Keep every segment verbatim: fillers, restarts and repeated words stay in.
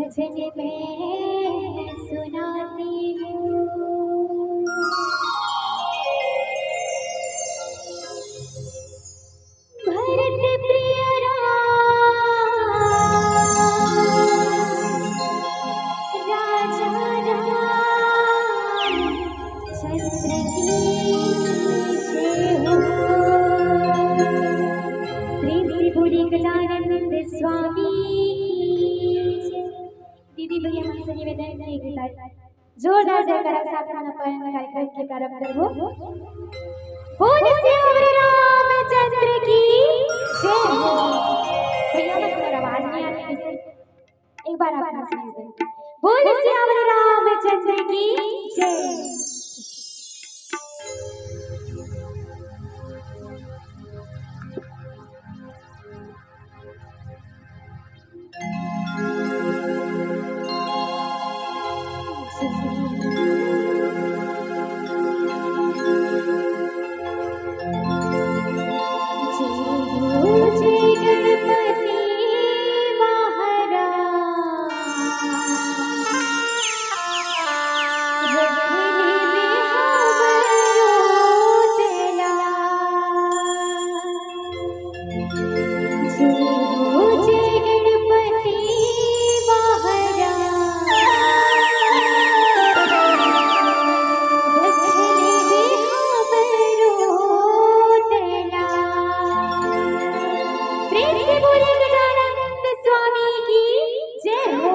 भजन मैं सुनाती हूँ। भरत प्रिय राम, राजा रामचंद्र की जय हो। प्रेम से बोलिए गजानंद स्वामी की जय। दीदी भैया मन से निवेदन है कि एक बार जोरदार जयकारा के साथ हम अपन कार्यक्रम के प्रारंभ करबो। बोल सियावर रामचंद्र की जय हो। भैया मन, थोड़ा आवाज नहीं आती है। एक बार आप मन से निवेदन। बोल सियावर रामचंद्र की जय। जय हो जय गणपति महाराज, रख ले हमरो दया। प्रेम से बोलिए गजानंद स्वामी की जय हो।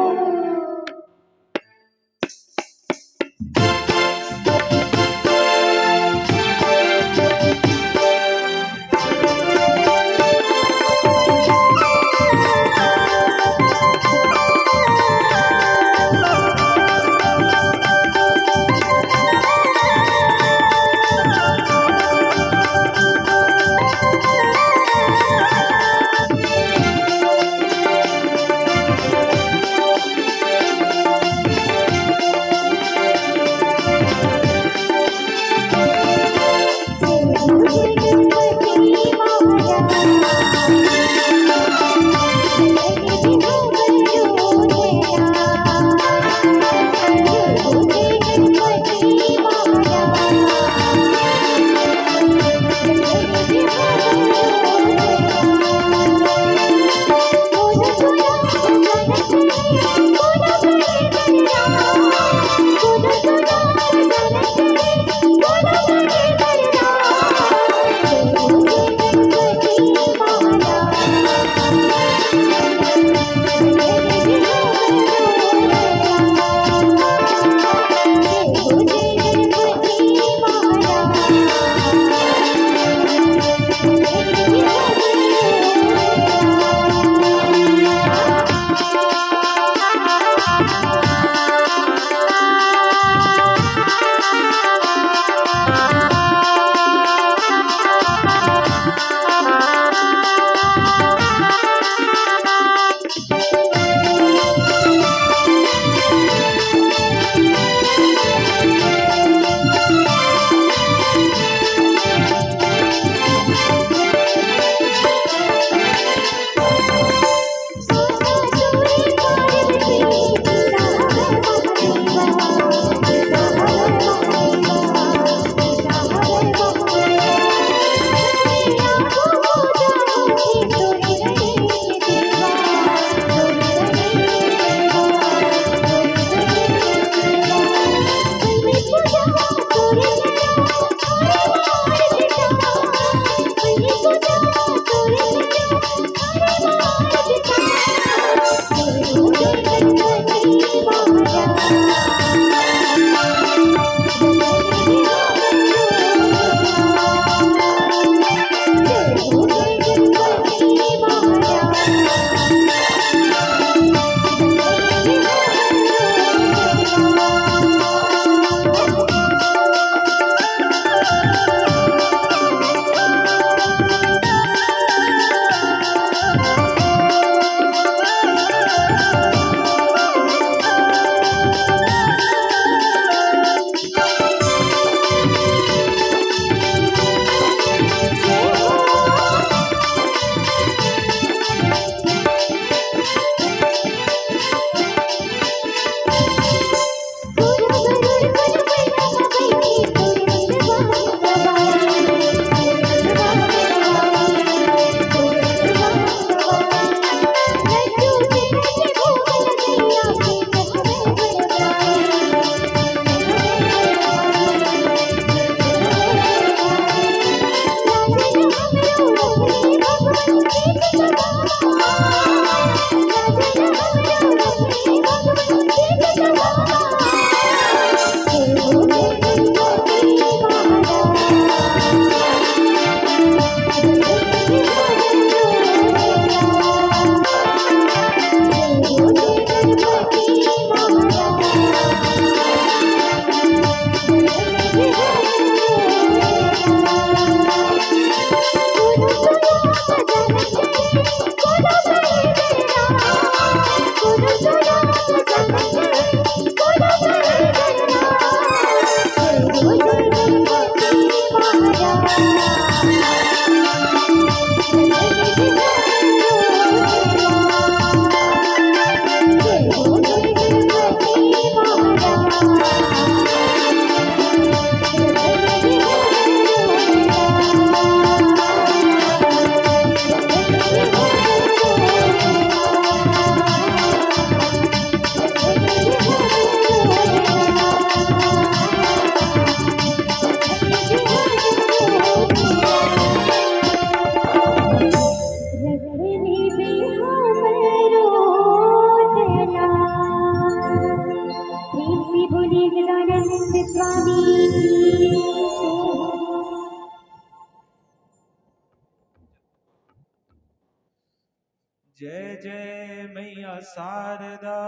जय मैया शारदा,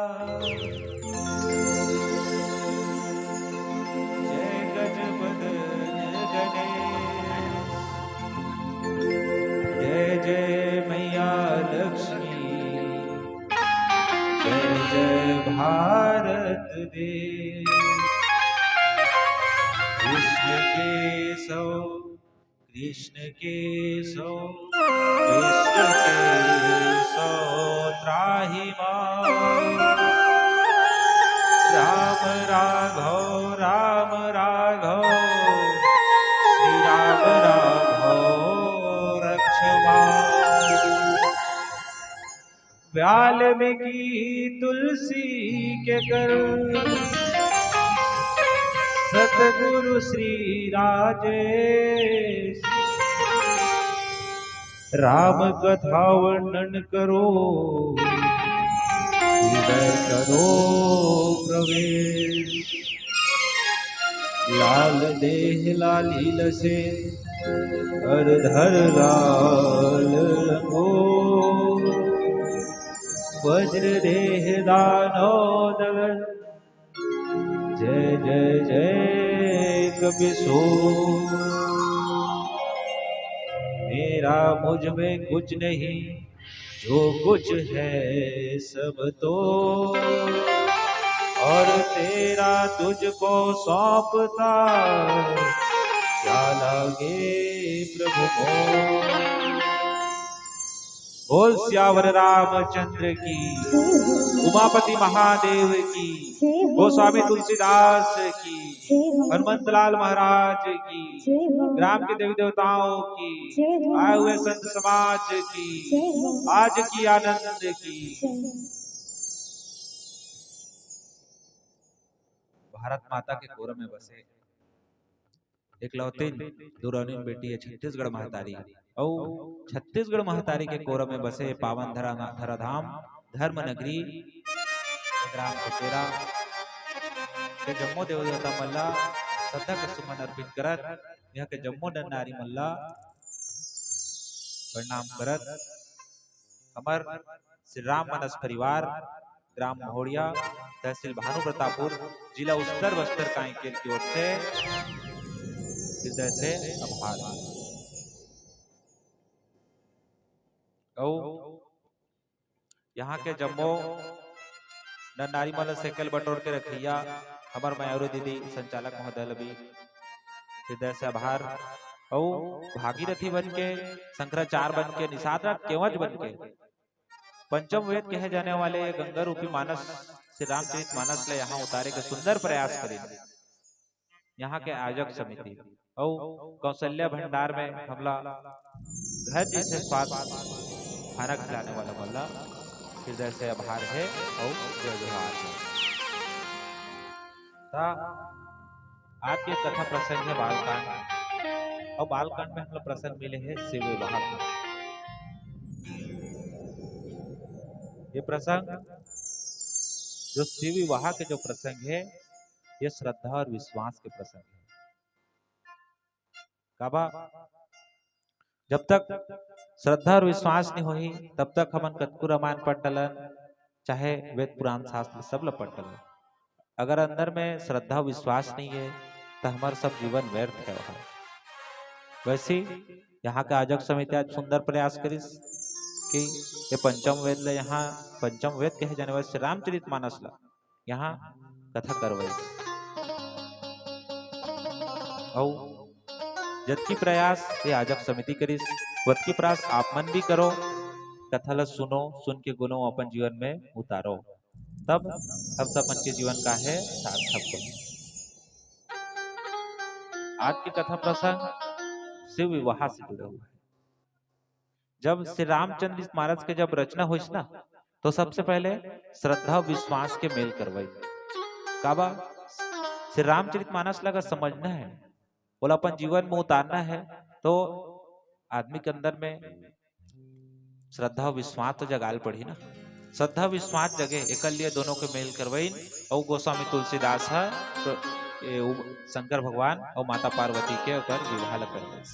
जय गजबदन गणेश, जय जय मैया लक्ष्मी, जय जय भारत देश। कृष्ण केशव, कृष्ण केशव, कृष्ण केशव त्राहि मां। राम राघव, राम राघव, श्री राम राघव रक्ष मां। वाल्मीकि तुलसी के कर, सतगुरु श्री राजेश। राम कथा वर्णन करो, हृदय करो प्रवेश। लाल देह लाली लसे, अर धर लाल रंगो। वज्र देह दानव दल, जय जय जय कपिसो। मेरा मुझ में कुछ नहीं, जो कुछ है सब तो, और तेरा तुझको सौंपता, क्या लागे प्रभु मोह। बोल सियावर रामचंद्र की, उमापति महादेव की, गोस्वामी तुलसीदास की, हनुमंतलाल महाराज की, ग्राम के देवी देवताओं की, आए हुए संत समाज की, आज की आनंद की। भारत माता के कोरा में बसे एकलौती दुरौनिन बेटी है छत्तीसगढ़ महतारी। अउ छत्तीसगढ़ महतारी के कोरा में बसे पावन धरा-, धराधाम धर्म नगरी ग्राम कुचेरा के जम्मो देव देवता मन ला श्रद्धा के सुमन अर्पित करत, यहाँ के जम्मो नर नारी मन ला प्रणाम करत, हमर श्री राम मानस परिवार, ग्राम महोड़िया, तहसील भानु प्रतापपुर, जिला उत्तर बस्तर कांकेर की ओर से हृदय से आभार। अउ यहाँ के जम्मो नर नारी मन ल सेकल बटोर के रखइया हमर मयारू दीदी संचालक महोदय ल भी हृदय से आभार। अउ भागीरथी बन के, शंकराचार्य बन के, निषाद राज केवंच बन के पंचम वेद कहे जाने वाले ये गंगा रूपी मानस, श्री रामचरित मानस ले यहाँ उतारे के सुंदर प्रयास करिन। यहाँ के आयोजक समिति अउ कौशल्या भंडार में हमला घर जैसे स्वाद खाना खिलाने वाला मन ला हृदय से आभार है अउ जय जोहार है। ता आज के कथा प्रसंग है बालकांड, अउ बालकांड में हमला प्रसंग मिले है शिव विवाह का। ये प्रसंग जो शिव विवाह के जो प्रसंग है, ये श्रद्धा और विश्वास के प्रसंग है। काबर जब तक श्रद्धा और विश्वास नहीं होही, तब तक हमन कतको रामायण पढ़ डलन, चाहे वेद पुराण शास्त्र सब ल पढ़ डलन। अगर अंदर में श्रद्धा विश्वास नहीं है, तो हमार सब जीवन व्यर्थ है वहाँ। वैसे ही यहाँ के आयोजक समिति आज सुंदर प्रयास करिस कि ये पंचम वेद ल यहाँ, पंचम वेद कहे जाने वाले श्री रामचरित मानस ला यहाँ कथा करवाई। अउ जतकी प्रयास ये आयोजक समिति करिस, वतकी प्रयास आप मन भी करो। कथा ल सुनो, सुन के गुनो, अपन जीवन में उतारो, तब हम सब मन के जीवन का है सार्थक हो। आज के कथा प्रसंग शिव विवाह से जुड़ा हुआ है। जब श्री रामचंद्र महाराज के जब रचना होइस ना, तो सबसे पहले श्रद्धा विश्वास के मेल करवाई। काबर श्री रामचरित मानस ला अगर समझना है, ओला अपन जीवन में उतारना है, तो आदमी के अंदर में श्रद्धा विश्वास तो जगाल पड़ही ना। श्रद्धा विश्वास जगे, एकर लिए दोनों के मेल करवाइन। अउ गोस्वामी तुलसीदास ह तो ये उ-, शंकर भगवान अउ माता पार्वती के ओकर विवाह ल करवाइस।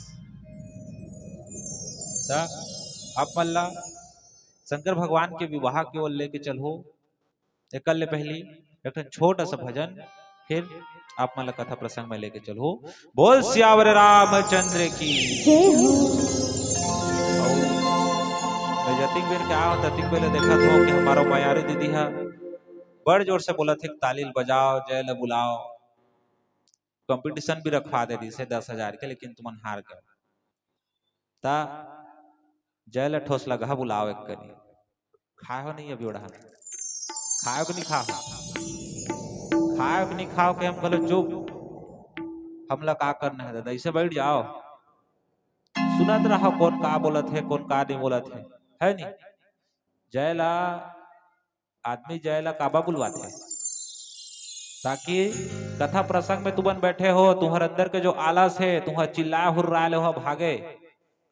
त आप मन ला शंकर भगवान के विवाह के ओर लेके चलहू। एकर ले पहिली एक ठन छोट सा भजन, फिर आप मन ला कथा प्रसंग में लेके चलहू। बोल सियावर रामचंद्र की। जय हो। अउ मैं जतिक बेर के आव, ततिक बेर ले देखत हों कि हमारो मयारू दीदी हा बड़ जोर से बोलत हे, "ताली ल बजाव, जय ल बुलाव।" कंपटीशन भी रखवा दे दिस हे दस हजार के, लेकिन तुमन हार गए। ता जय ल ठोस लगहा बुलाव एक करी। खाए हो नहीं अभी ओढ़ा? खाए हो कि नहीं खाओ? खाए हो कि नहीं खाओ के हम कहलो चुप। हमला का करना है दादा, ऐसे बैठ जाओ। सुनत रहो कौन का बोलत है, कौन का नहीं बोलत है, है नहीं? जय ला आदमी जय ला काबा बुलवाथे? ताकि कथा प्रसंग में तुमन बैठे हो, तुम्हर अंदर के जो आलस है, तुम्हर चिल्लाए हुर्राए ले हो भागे।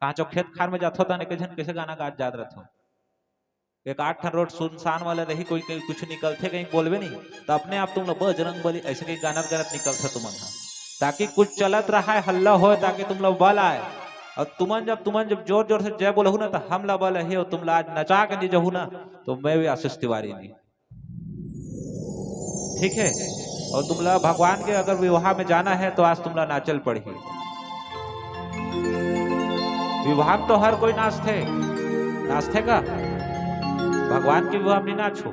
कहाँ जो खेत खार में जाथो तन एक झन कैसे गाना गात जात रहथो। एक आठ ठन रोड सुनसान वाला रही, कोई, कोई कुछ निकलथे कहीं बोलबे नहीं, तो अपने आप तुम लोग बजरंग बली ऐसे कहीं गानत गानत निकलथे तुमन हा, ताकि कुछ चलत रहा है, हल्ला होए, ताकि तुम लोग बल आए। और तुमन जब, तुमन जब जोर जोर से जय बोलहू ना, तो हम ला बल ही, और तुम ला आज नचा के नहीं जहू ना, तो मैं भी आशीष तिवारी नहीं। ठीक है, और तुमला भगवान के अगर विवाह में जाना है तो आज तुमला नाचल पड़ही। विवाह तो हर कोई नाचथे, नाचथे का? भगवान के विवाह में नहीं नाचो।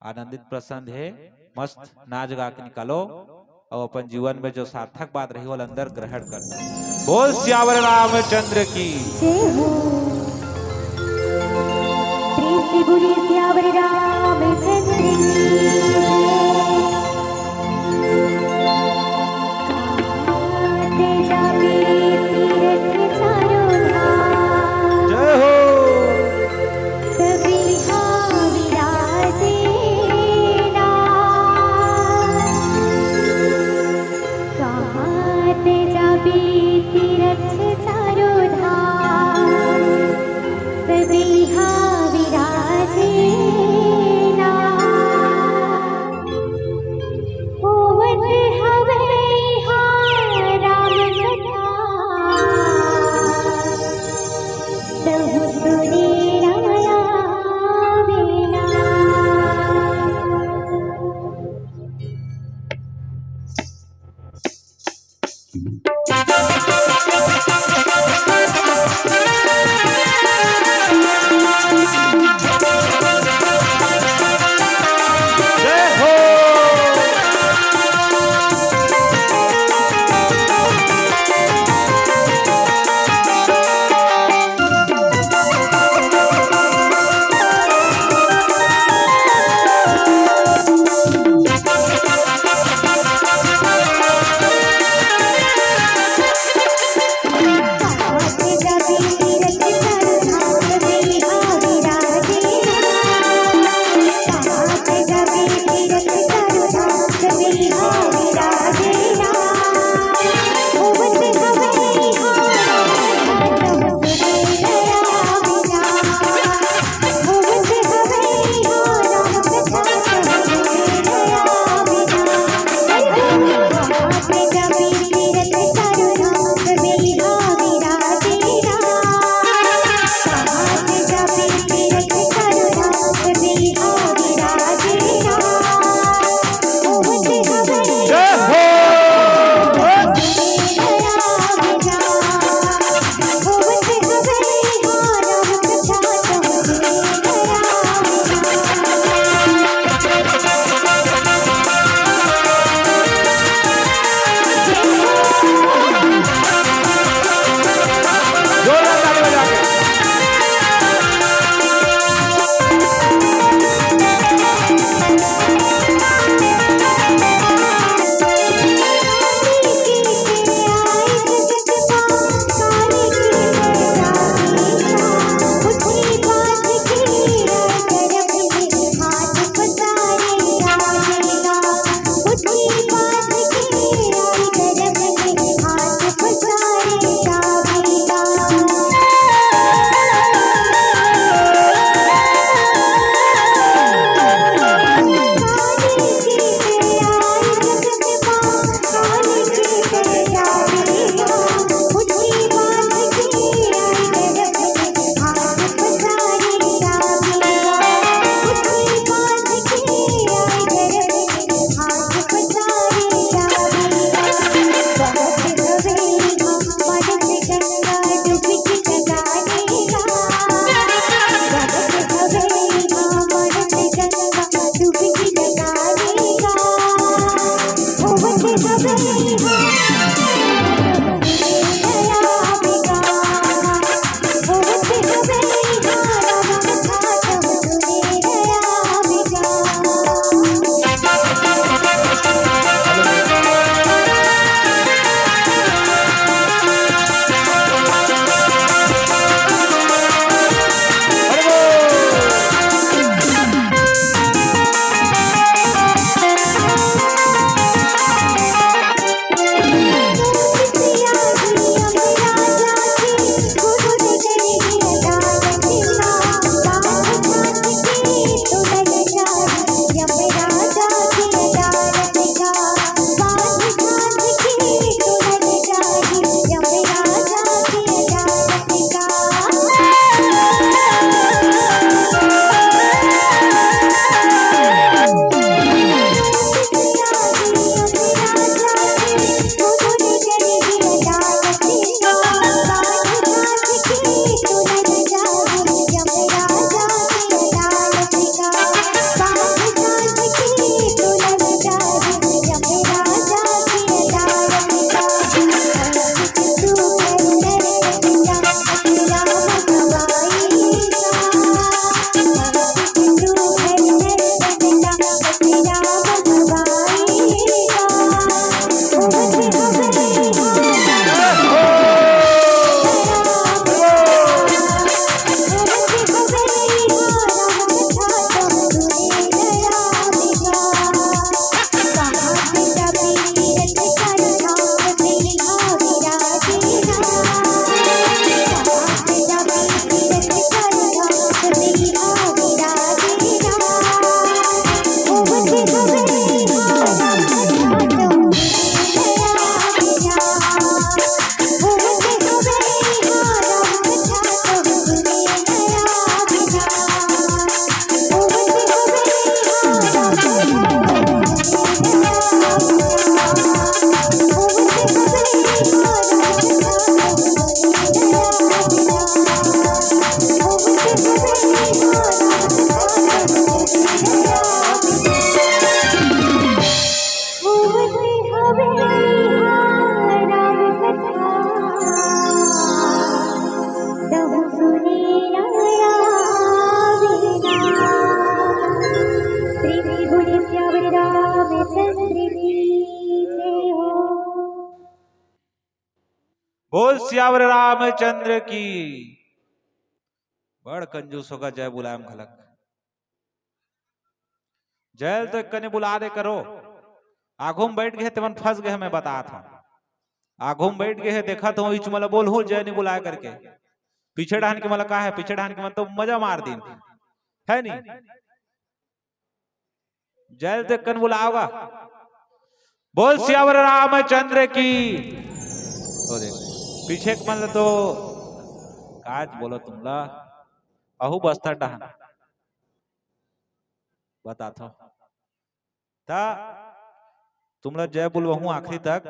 आनंदित प्रसन्न है, मस्त नाच गा के निकालो। और अपन जीवन में जो सार्थक बात रही, वो अंदर ग्रहण करना। बोल सियावर रामचंद्र की। जय हो। प्रेम से बोलिए सियावर रामचंद्र की। जय। कहाँ ते जाबे तीरथ चारों धाम। जय हो। सब इहाँ विराजे ना। कहाँ ते जाबे तीरथ चारों धाम, सब इहाँ विराजे ना। बोल सियावर रामचंद्र की। बड़ कंजूस होगा जय बुलायम घलक। जय तो कने बुला दे करो। आघू में बैठ गए तेमन फंस गए, मैं बतात हूँ। आघू में बैठ गए, देखत हूँ, इच मला बोल हो जय नहीं बुलाए करके। पीछे डहन के मला का है, पीछे डहन के मन तो मजा मार दिन, है नहीं? जय तो कन बुलाओगा। बोल सियावर रामचंद्र की। ओ देख, पीछे के मन तो काज बोलो तुमला, अहू बस्तर डहन बतात हूँ। ता तुमला जय बोलवहूँ आखिरी तक।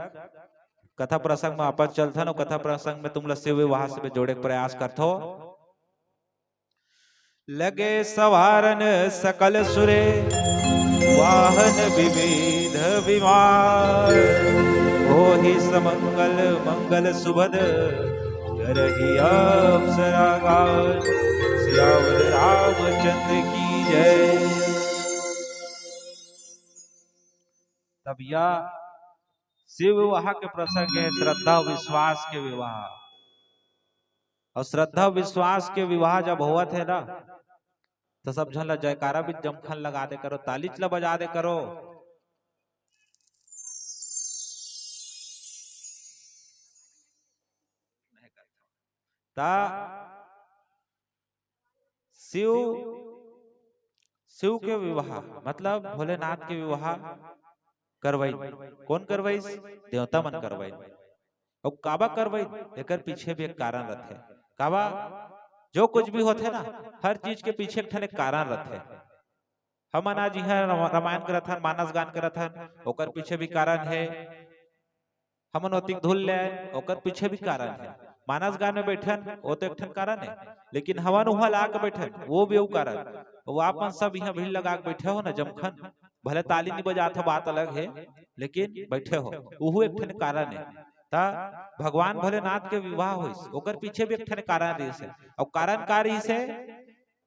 कथा प्रसंग में वापस चलथन अउ कथा प्रसंग में तुमला शिव विवाह से जोड़े के प्रयास करथो। लगे सवारन सकल सुरे, वाहन विविध विमान। होहि समंगल मंगल सुभद, करहि अप्सरा गान। सियावर रामचंद्र की जय। तब यह शिव विवाह के प्रसंग है, श्रद्धा विश्वास के विवाह। अउ श्रद्धा विश्वास के विवाह जब होवत हे ना, तो सब झन ला जयकारा भी जमखन लगा दे करो, तालीच ला बजा दे करो। ता शिव, शिव के विवाह, मतलब भोलेनाथ के विवाह करवाई। कोन करवाई? देवता मन करवाई। अउ काबा करवाई? एकर पीछे भी एक कारण रथे। काबा? जो कुछ भी होथे ना, हर चीज के पीछे एक ठन एक कारण रथे। हमन आज इहाँ रमा-, रामायण करत हन, मानस गान करत हन, ओकर पीछे भी कारण हे। हमन ओतिक धुन ले आएन, ओकर पीछे भी कारण हे। मानस गान में बैठन, वो तो एक ठन कारण हे, लेकिन हमन उहाँ ला के बैठन, वो भी वो कारण। वो आप मन सब इहाँ भीड़ लगा के बैठे हो ना जमखन, भले ताली नहीं बजात हो, बात अलग हे, लेकिन बैठे हो, उहू एक ठन कारण हे। ता भगवान भोलेनाथ के विवाह होइस, ओकर पीछे भी एक ठन कारण रहिस हे। अउ कारण का रहिस हे?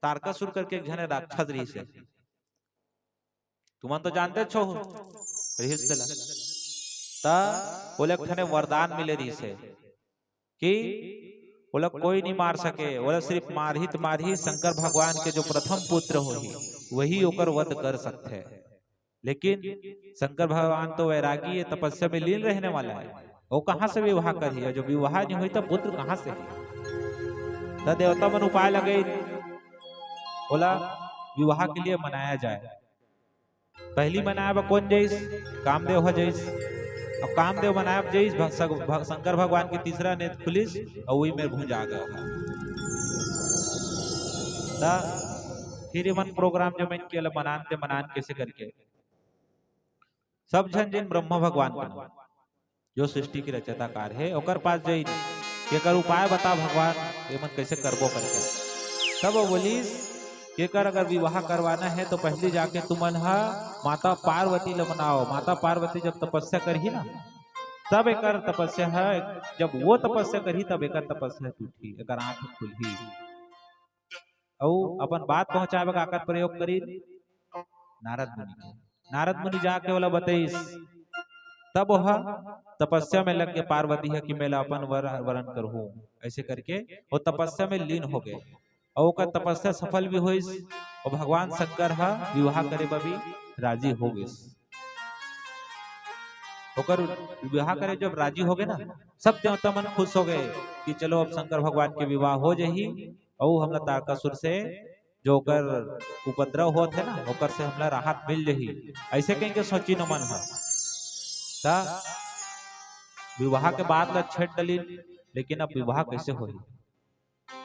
तारकासुर करके एक झन राक्षस रहिस हे। तुमन तो जानते छो, रहिस तेला। ता ओला एक ठने वरदान मिले रहिस हे कि ओला कोई नहीं मार सके, ओला सिर्फ मारही त मारही, शंकर भगवान के जो प्रथम पुत्र होही, वही ओकर वध कर सकथे। लेकिन शंकर भगवान तो वैरागी हे, तपस्या में लीन रहने वाला हे, वो कहाँ से विवाह करही? और जो विवाह नहीं होही, तो पुत्र कहाँ से ही? त देवता मन उपाय लगे, ओला विवाह के लिए मनाया जाए। पहली मनाए बर कोन जइस? कामदेव ह जइस। अब कामदेव मनाए बर जइस, भ-, सग-, भ-, शंकर भगवान के तीसरा नेत्र खुलिस अउ वही मेर भुंजा गए ओहा। त फिर एमन प्रोग्राम जमाइन के ल मनान ते मनान कैसे करके सब झन जेन ब्रह्मा भगवान के जो सृष्टि के रचयिताकार हे, ओकर पास जइन, "एकर उपाय बता भगवान, एमन कैसे करबो?" करके। तब वो बोलिस, "एकर अगर विवाह करवाना हे, तो पहली जाके तुमन ह माता पार्वती ल मनाओ। माता पार्वती जब तपस्या करही ना, तब एकर तपस्या ह, जब वो तपस्या करही, तब एकर तपस्या टूटही, एकर आँख खुलही।" अउ अपन बात पहुंचाए बर काकर प्रयोग करिन? नारद मुनि के। नारद मुनि जाके ओला बतइस, तब ओह तपस्या में लग के पार्वती ह कि मेला अपन वर वरण करहूं, ऐसे करके वो तपस्या में लीन हो गए। अउ ओकर तपस्या सफल भी होइस अउ भगवान शंकर ह विवाह करे बर भी राजी हो गइस। ओकर विवाह करे जब राजी हो गए ना, सब देवता मन खुश हो गए कि चलो अब शंकर भगवान के विवाह हो जाही अउ हमला तारकासुर से जो ओकर उपद्रव होत हे ना, ओकर से हमला राहत मिल जाही, ऐसे कहिके सोचिन ओमन ह। त विवाह के बात ल छेड़ डलिन, लेकिन अब विवाह कैसे होही?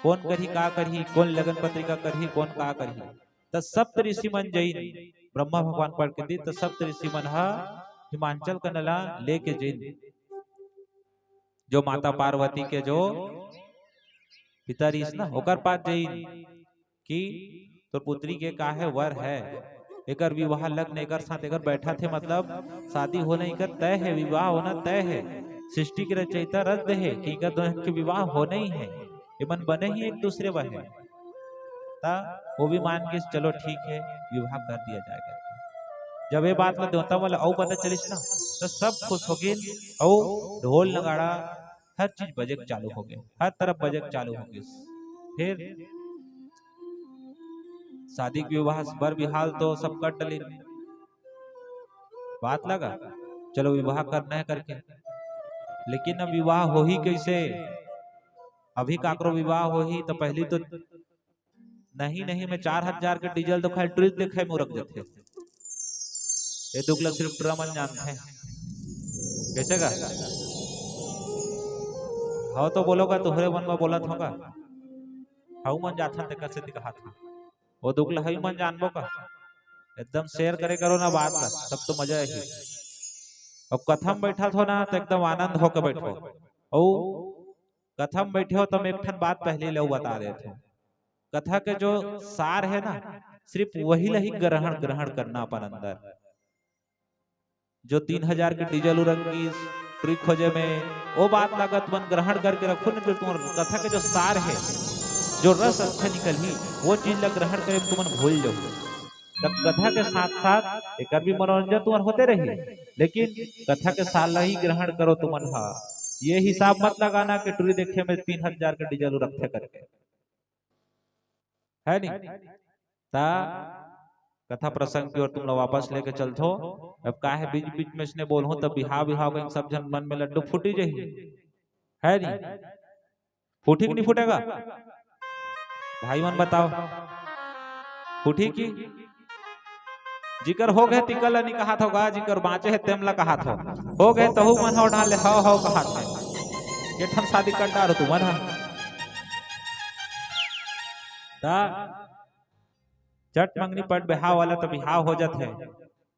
कोन करही, का करही, कोन लगन पत्रिका करही, कोन का करही? त सप्त ऋषि मन जइन, ब्रह्मा भगवान प्रकट दिन, त सप्त ऋषि मन ह हिमांचल कनला लेके जइन, जो माता पार्वती के जो पिता रहिस ना, ओकर पास जइन कि तोर पुत्री के का हे, वर हे, एकर विवाह लग्न एकर साथ एकर बैठा थे, मतलब शादी होना एकर तय हे, विवाह होना तय हे। सृष्टि के रचयिता रच दे हे कि एकर दोनों के विवाह होना ही हे, एमन बने ही एक दूसरे बर हे। ता वो भी मान के चलो ठीक हे, विवाह कर दिया जाए करके। जब ये बात ला देवता मन ला अउ पता चलिस ना, तो सब खुश हो गिन, अउ ढोल नगाड़ा हर चीज बजे के चालू हो गे, हर तरफ बजे के चालू हो गिस। फिर शादी के विवाह बर बिहाव तो सब कर डलिन, बात लगा चलो विवाह करना हे करके। लेकिन अब विवाह होही कैसे? अभी काकरो विवाह होही तो पहली तो नहीं नहीं में चार हजार के डीजल तो खाली टुरी देखे में उरक जाथे। ये दुख ला सिर्फ टुरा मन जानथे। कैसे का? हव तो बोलो का, तुहरे मन में बोलत हों का? हऊ मन जाथन तेकर सेती कहाथन। वो दुख ला हई मन जानबो का? एकदम share करे करो ना बात ला, तब तो मजा आही। अब कथा में बैठा थो ना तो एकदम आनंद होके बैठो। अउ कथा में बैठे हो तो मैं एक ठन बात पहले ले बता देत हूँ। कथा के जो सार हे ना, सिर्फ वही ला ही ग्रहण ग्रहण करना अपन अंदर। जो तीन हजार के डीजल उरक गिस टुरी खोजे में, वो बात ला तुमन ग्रहण करके रखो, नहीं तो तुम्हार कथा के जो सार हे, जो रस अच्छा निकलही, वो चीज ला ग्रहण करे में तुमन भूल जाओ। तब कथा के साथ साथ एकर भी मनोरंजन तुम्हार होते रही, लेकिन कथा के सार ला ही ग्रहण करो तुमन हा। ये हिसाब मत लगाना कि टुरी देखे में तीन हजार के डीजल उरकथे करके, है नहीं? ता कथा प्रसंग की ओर तुम लोग वापस लेके चलथो। अब का हे, बीच बीच में इसने बोलहूं तब बिहाव बिहाव कहीं सब झन मन में लड्डू फूटी जाही, है नहीं? फूटी कि नहीं फूटेगा? भाई मन बताओ, फूटी कि? जिकर हो गए तिकर ला नहीं कहात होगा, जिकर बाँचे हे तेम ला कहात हो। हो गए तहू मन हो डाले, हव हव कहात हे। ये ठन शादी कर डारो तुमन हा। ता चट मंगनी पट बिहाव वाला तो बिहाव हो जात हे।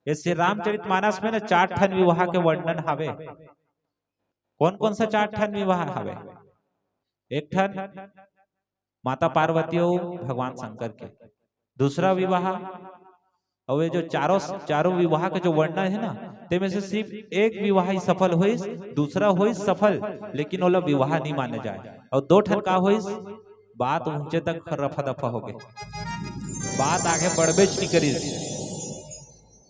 ये श्री रामचरित मानस में ना चार ठन विवाह के वर्णन हावे। कौन कौन सा चार ठन विवाह हावे? एक ठन माता पार्वती अउ भगवान शंकर के। दूसरा विवाह, अउ ये जो चारों, चारों विवाह के जो वर्णन हे ना, तेमे से सिर्फ एक विवाह ही सफल होइस, दूसरा होइस सफल, लेकिन ओला विवाह नहीं माने जाए। अउ दो ठन का होइस, बात ऊंचे तक रफा दफा हो गए, बात आगे बढ़बेच नहीं करिस।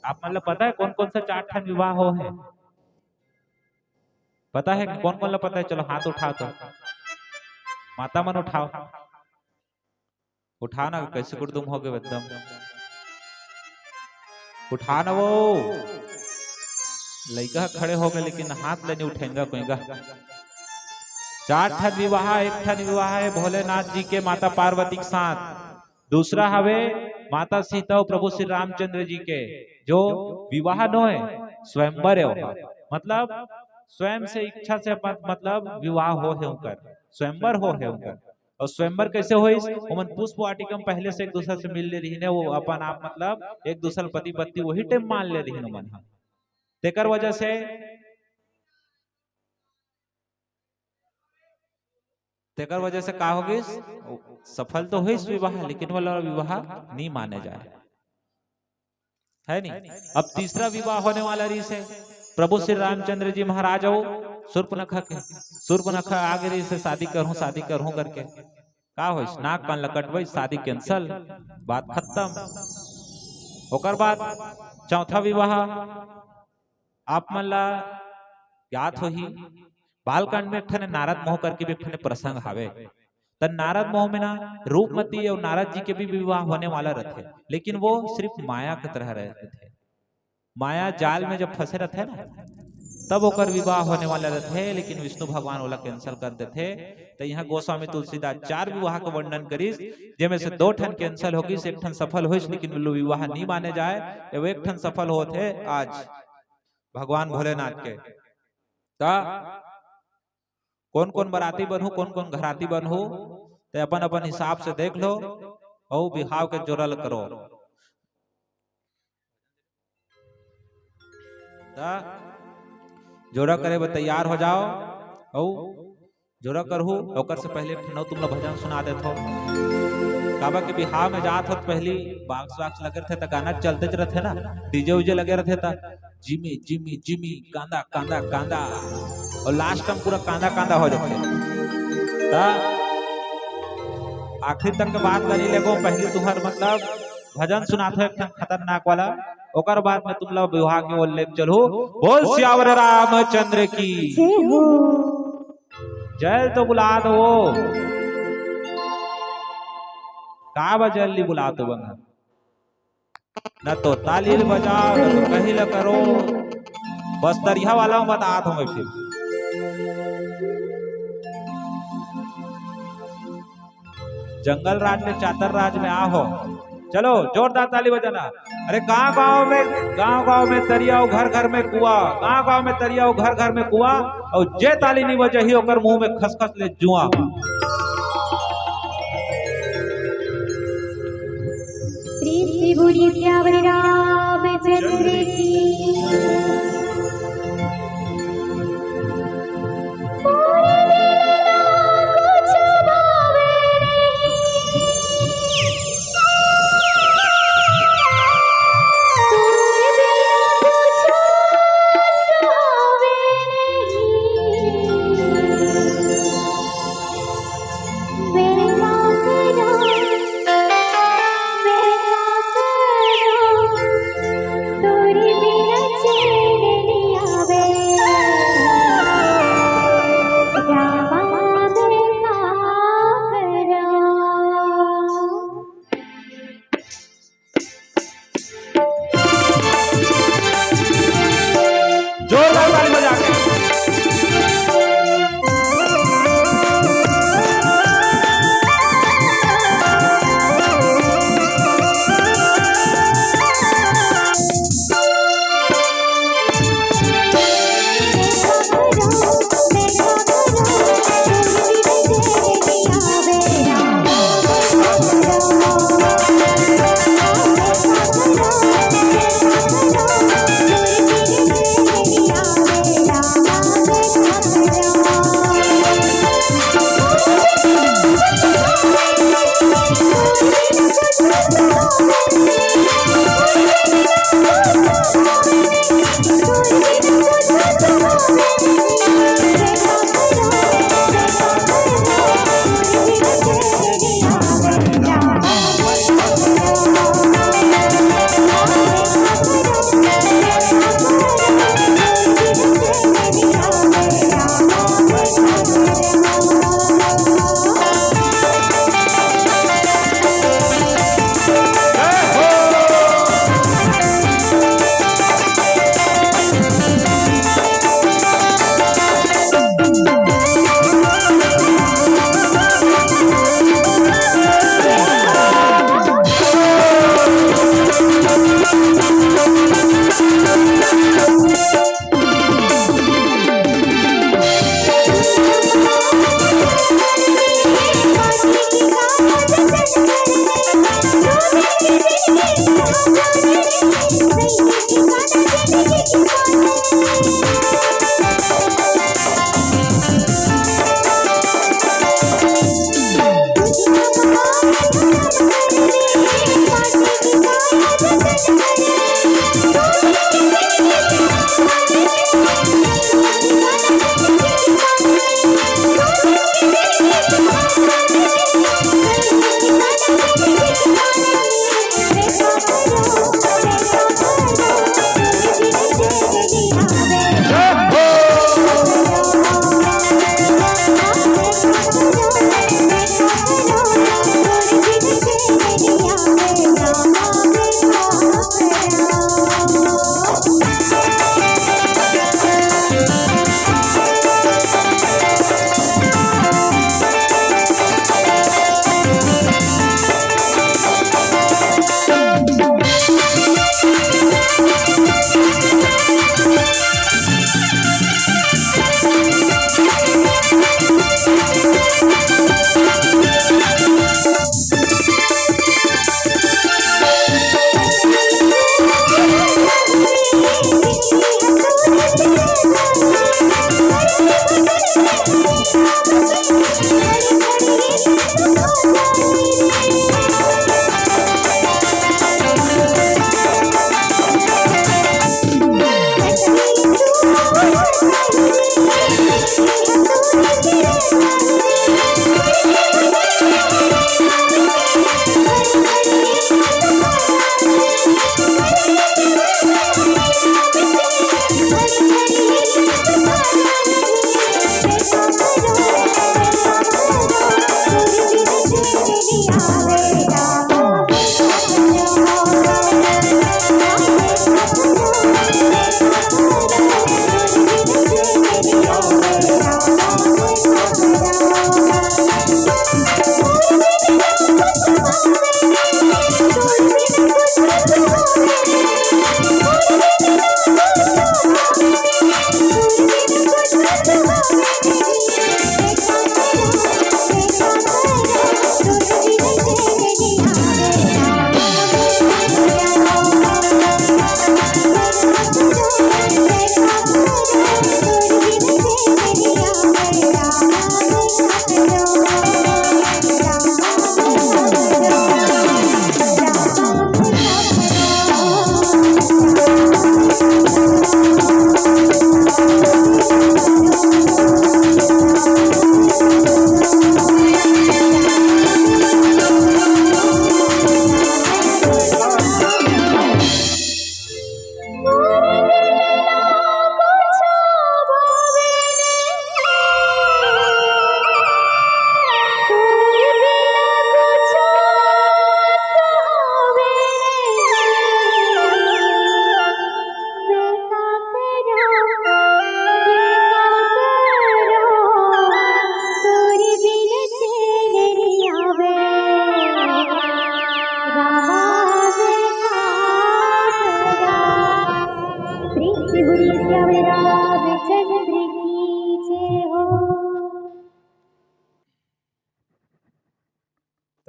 आप मन ला पता हे कौन कौन सा चार ठन विवाह हो हे? पता हे कि कौन कौन ला पता हे? चलो हाथ उठाओ तो, माता मन उठाओ, उठाओ ना, कैसे गुड़दुम हो गए एकदम, उठाओ ना वो। लइका खड़े हो गए लेकिन हाथ ले नहीं उठेंगा कोई का। चार ठन विवाह, एक ठन विवाह हे भोलेनाथ जी के माता पार्वती के साथ, दूसरा हवे माता सीता अउ प्रभु श्री रामचंद्र जी के, जो विवाह नो हे, स्वयंवर हे ओहा। मतलब स्वयं से इच्छा से अपन, मतलब विवाह हो हे उनकर, स्वयंवर हो हे उनकर। अउ स्वयंवर कैसे होइस? ओमन पुष्प वाटिका में पहले से एक दूसरे से मिल ले रहिन हे, वो अपन आप मतलब एक दूसरे पति पत्नी वही टाइम मान ले रहिन ओमन ह। तेकर वजह से तेकर वजह से का हो गिस? सफल तो होइस विवाह, लेकिन वाला विवाह नहीं माने जाए, है नहीं? अब तीसरा विवाह होने वाला रहिस हे प्रभु श्री रामचंद्र जी महाराज अउ सूर्पनखा के। सूर्पनखा आगे रहिस हे, शादी करहूं, शादी करहूं करके। का होइस? नाक कान ल कटवाइस, शादी cancel, बात खत्म। ओकर बाद चौथा विवाह, आप मन ला याद होही, बालकांड में एक ठने नारद मोह करके भी एक ठने प्रसंग हावे। त नारद मोह में ना रूपमती अउ नारद जी के भी विवाह होने वाला रथे, लेकिन वो सिर्फ माया के तरह रथे, माया जाल में जब फंसे रथे ना, तब ओकर विवाह होने वाला रथे, लेकिन विष्णु भगवान ओला cancel कर देथे। त यहाँ गोस्वामी तुलसीदास चार विवाह के वर्णन करिस, जेमे से दो ठन cancel हो गिस, एक ठन सफल होइस, लेकिन विवाह नहीं माने जाए, अउ एक ठन सफल होत हे आज भगवान भोलेनाथ के। त कौन कौन बराती बनहू, कौन कौन घराती बनहू, ते अपन अपन हिसाब से देख लो, अउ बिहाव के जोरा ल करो। त जोरा करे बर तैयार हो जाओ, अउ जोरा करहू, ओकर से पहले एक ठन अउ तुम ला भजन सुना देथो। काबर के बिहाव में जात हो त पहली बॉक्स वाक्स लगे रथे त गाना चलते च रथे ना, डीजे उजे लगे रथे त जिमी जिमी जिमी, कांदा कांदा कांदा, और लास्ट में पूरा कांदा कांदा हो जाथे। त आखिरी तक के बात करी लेगो, पहली तुहर मतलब भजन सुनाथो एक ठन खतरनाक वाला, ओकर बाद में तुमला विवाह के ओर लेके चलहू। बोल सियावर रामचंद्र की। जय तो बुला दो। का बा जल्दी बुला तो बंगा। न तो ताली ल बजाओ, न तो कहीं ल करो। बस्तरिया वाला में बतात हूँ मैं फिर। जंगल राज ले चातर राज में आ हो। चलो, जोरदार ताली बजाना। अरे, गांव गांव में, गांव गांव में तरिया अउ घर घर में कुआं, गांव गांव में तरिया अउ घर घर में कुआं, अउ जे ताली नहीं बजाही, ओकर मुंह में खसखस ले जुआं। प्रेम से बोलिए सियावर रामचंद्र की। जोरदार ताली बजा के।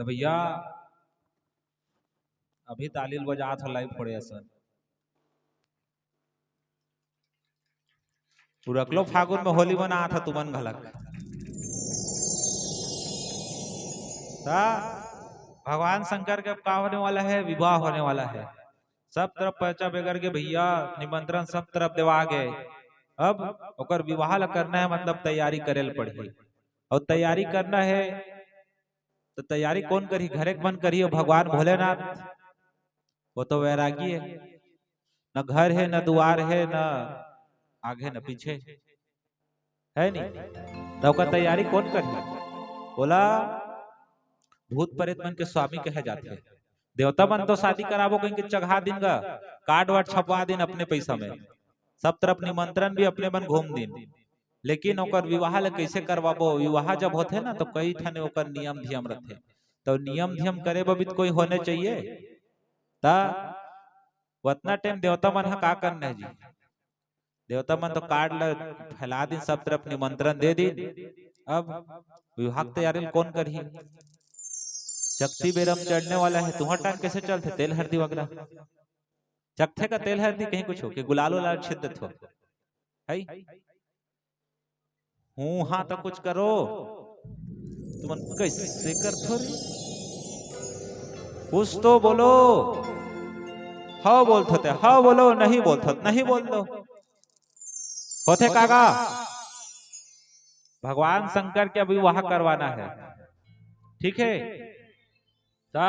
त भैया, अभी ताली ल बजात हो, लाई फोड़े असन। पुरकलो फागुन में होली मनात ह तुमन घलक। त भगवान शंकर के अब का होने वाला है, विवाह होने वाला है। सब तरफ पर्चा बेगर के भैया, निमंत्रण सब तरफ देवा गए। अब ओकर विवाह ल करना है, मतलब तैयारी करे ल पड़ही। और तैयारी करना है तो तैयारी कौन करही? घरे के मन करही और भगवान भोलेनाथ? वो तो वैरागी है, न घर है, न दुआर है, न आगे, न पीछे, है नी? तो ओकर तैयारी कौन करही? बोला, भूत प्रेत मन के स्वामी कहे जाथे। देवता मन तो शादी कराबो कहिके चघा दिन गा, कार्ड वार्ड छपवा दिन अपने पैसा में, सब तरफ निमंत्रण भी अपने मन घूम दिन, लेकिन ओकर विवाह ल कैसे करवाबो? विवाह जब होथे ना, तो कई ठने ओकर नियम धियम रथे। तो नियम धियम करे बर भी तो कोई होने चाहिए। त ओतना टाइम देवता मन ह का करना है जी? देवता मन तो कार्ड ल फैला दिन, सब तरफ निमंत्रण दे दिन। अब विवाह के तैयारी ल कौन करही? चकती बेरा म चढ़ने वाला है, तुंहर टाइम कैसे चलथे तेल हरदी वगैरह? चकथे का तेल हरदी कहीं कुछ हो के गुलाल उलाल छिट देथो, है? हूँ हाँ तो कुछ करो, तुमन कैसे करथो रे? कुछ तो बोलो। हाँ बोलथो ते हाँ बोलो, नहीं बोलथो त नहीं बोल दो। होथे काका, भगवान शंकर के अभी विवाह करवाना है, ठीक है? ता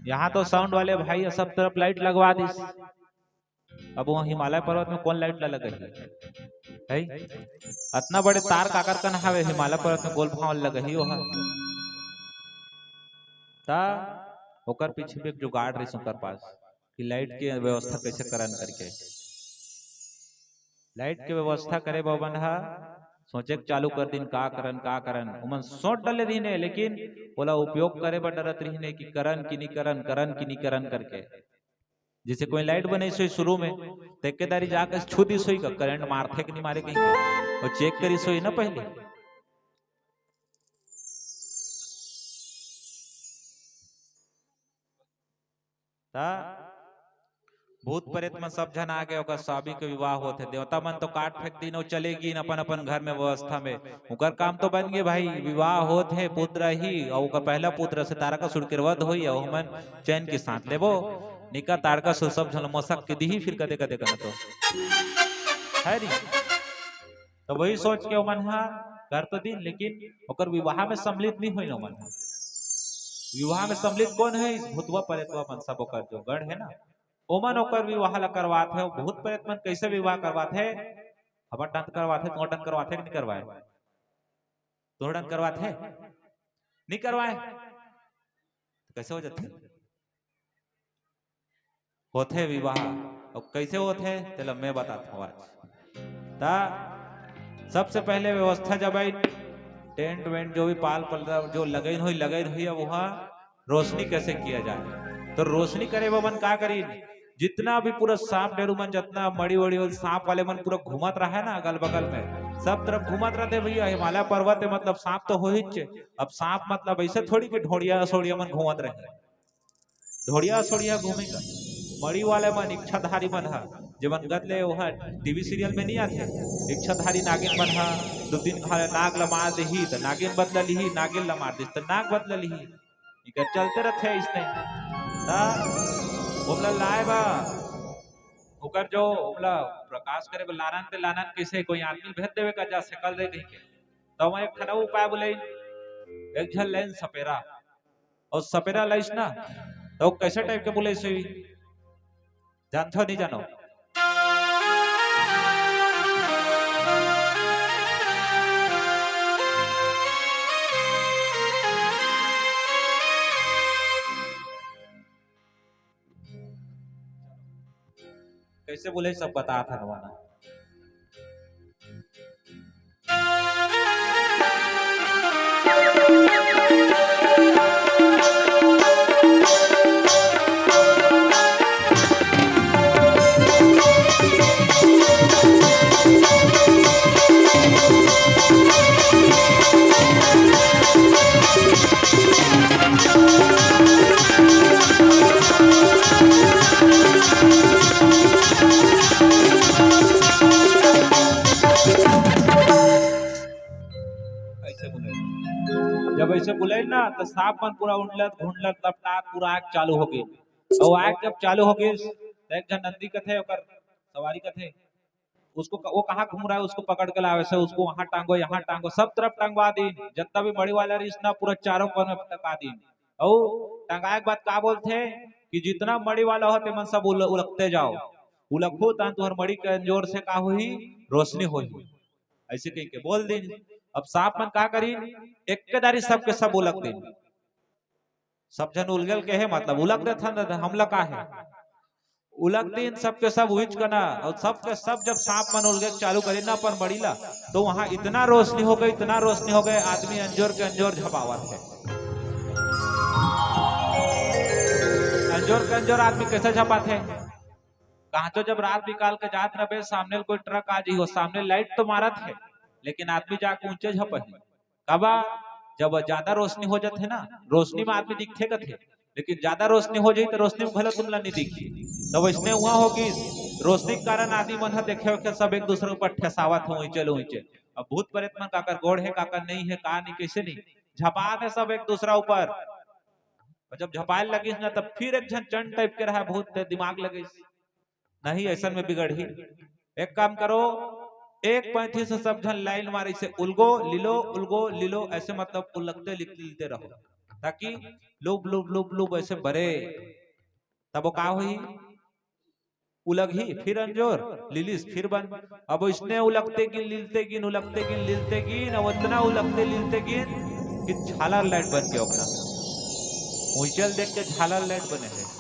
यहाँ तो साउंड वाले भाई सब तरफ लाइट लगवा दिस। अब वो हिमालय पर्वत में कौन लाइट ला लगही? है? अतना बड़े तार काकर कन हावे हिमालय पर्वत में गोल भाव लगही ओहा? ता ओकर पीछे भी एक जुगाड़ रहिस ओकर पास कि लाइट के व्यवस्था कैसे करन करके। लाइट के व्यवस्था करे बर ओमन ह सोचे के चालू कर दिन, का करन, का करन। ओमन सोच डले रहिन हे, लेकिन ओला उपयोग करे बर डरत रहिन हे कि करन कि नी करन, करन कि नी करन करके। जैसे कोई लाइट बनइस होही शुरू में, त एके दारी जाके छू दिस होही का, करंट मारथे कि नी मारे कहिके, अउ चेक करिस होही ना पहली। त भूत प्रेत मन सब झन आगे, ओकर स्वामी के विवाह होथे। देवता मन तो काट फेंक दिन अउ चले गिन अपन अपन घर में व्यवस्था में। ओकर काम तो बन गे भाई, विवाह होत हे, पुत्र ही, अउ ओकर पहला पुत्र से तारकासुर के वध होई, अउ हमन चैन के सांस लेबो। निका तारकासुर सब झन ल मसक के दिही, फिर कदे कदे करना तो है नी। तो वही सोच के ओमन ह कर तो दिन, लेकिन ओकर विवाह में सम्मिलित नहीं होई ओमन ह। विवाह में सम्मिलित कौन है? भूतवा प्रेतवा मन सब, ओकर जो गण है ना, ओमन ओकर विवाह ला करवात है। भूत प्रेत मन कैसे विवाह करवात है? हमर डांत करवात है, तोर डांत करवात है कि नहीं करवाए? तोर डांत करवात है, नहीं करवाए, तो कैसे हो जाते? होथे विवाह। अउ कैसे होथे, तेला मैं बताथंव आज। ता सबसे पहले व्यवस्था जब आई, टेंट वेंट जो भी पाल पल्ला जो लगइन होई, लगइन होई, अब वहाँ रोशनी कैसे किया जाए। तो रोशनी करे बर मन का करिन, जितना भी पूरा सांप डेरू मन, जितना मड़ी वड़ी वाले सांप वाले मन पूरा घूमत रहे ना अगल बगल में, सब तरफ घूमत रहते भैया। हिमालय पर्वत है, मतलब सांप तो हो ही चे। अब सांप मतलब ऐसे थोड़ी कि ढोड़िया सोड़िया मन घूमत रहे। ढोड़िया सोड़िया घूमे का। मड़ी वाले मन, इच्छाधारी मन ह, जेमन गत ले ओहा टीवी सीरियल में नहीं आथे, इच्छाधारी नागिन मन ह दू तीन घाव नाग ल मार देही त नागिन बदला लिही, नागिन ल मार देही त नाग बदला लिही। इकर चलते रथे इसने। त ओमला लाए बा, ओकर जो ओमला प्रकाश करे बर लानन ते लानन, कैसे कोई आदमी भेज देवे का, जा सकल दे कहिके। त वहाँ एक ठन अउ उपाय बोले, एक झन लेन सपेरा, अउ सपेरा लाइस ना, त वो कैसे टाइप के बोले, इसे जानथो नहीं जानो? कैसे बोले, सब बतात हन वहाँ। बोले ना, तो सांप मन पूरा उंडलत घुंडलत लपटात पूरा आग चालू हो गई। और आग जब चालू हो गई, तो एक झन नंदी कथे, ओकर सवारी कथे, उसको क-, वो कहाँ घूम रहा है, उसको पकड़ के लावे से, उसको वहां टांगो, यहाँ टांगो, सब तरफ टंगवा दीन। जितना भी मड़ी वाला रहिस ना, पूरा चारों कोन में टंगा दीन। और टंगाए के बाद का बोलथे कि जितना मड़ी वाला हो, तेमन सब उल-, उलगते जाओ। उलगहू तहान तुहर मड़ी के अंजोर से का होही, रोशनी होही। ऐसे कह के बोल दीन। अब सांप मन का करीन, एक दारी सबके सब उलग दीन। सब झन उलगेल के हे, मतलब उलग देथन, हमला का हे। उलग दीन सबके सब उहिच कना, और सबके सब जब सांप मन उलगे चालू करीन ना अपन मड़ी ला, तो वहां इतना रोशनी हो गई, इतना रोशनी हो गई, आदमी अंजोर के अंजोर झपावत हे। अंजोर के अंजोर आदमी कैसे झपाथे? कहां तो जब रात बिकाल के जात रहे, सामने कोई ट्रक आ जाही, वो सामने लाइट तो मारत हे, लेकिन आदमी जाके ऊंचे झपही। काबर? जब ज्यादा रोशनी हो जाथे ना, रोशनी में आदमी दिखथे कथे, लेकिन ज्यादा रोशनी हो जाही तो रोशनी में घलो तुमला नहीं दिखही। तो वैसने हुआ होगी, रोशनी के कारण आदमी मन ह देखे वखे सब एक दूसरे ऊपर ठेसावत हो, ऊंचे ले ऊंचे। अब भूत प्रेत मन काकर गोड़ हे, काकर नहीं हे, का नहीं, कैसे नहीं, झपात हे सब एक दूसरा ऊपर। और जब झपाए लगिस ना, तब फिर एक झन चंड टाइप के रहा, भूत ते दिमाग लगिस, नहीं, ऐसन में बिगड़ही। एक काम करो, एक पैंती से सब झन लाइन मारे से उलगो, लिलो, उलगो, लिलो, ऐसे मतलब उलगते लिलते रहो, ताकि लुब, लुब, लुब, लुब ऐसे बरे, तब वो का होही? उलगही, फिर अंजोर, लिलिस, फिर बंद। अब इसने उलगते गिन, लिलते गिन, उलगते गिन, लिलते गिन, अब इतना उलगते लिलते गिन कि झालर लाइट बन के ओकरा। ऊंचल देख के झालर लाइट बने हे।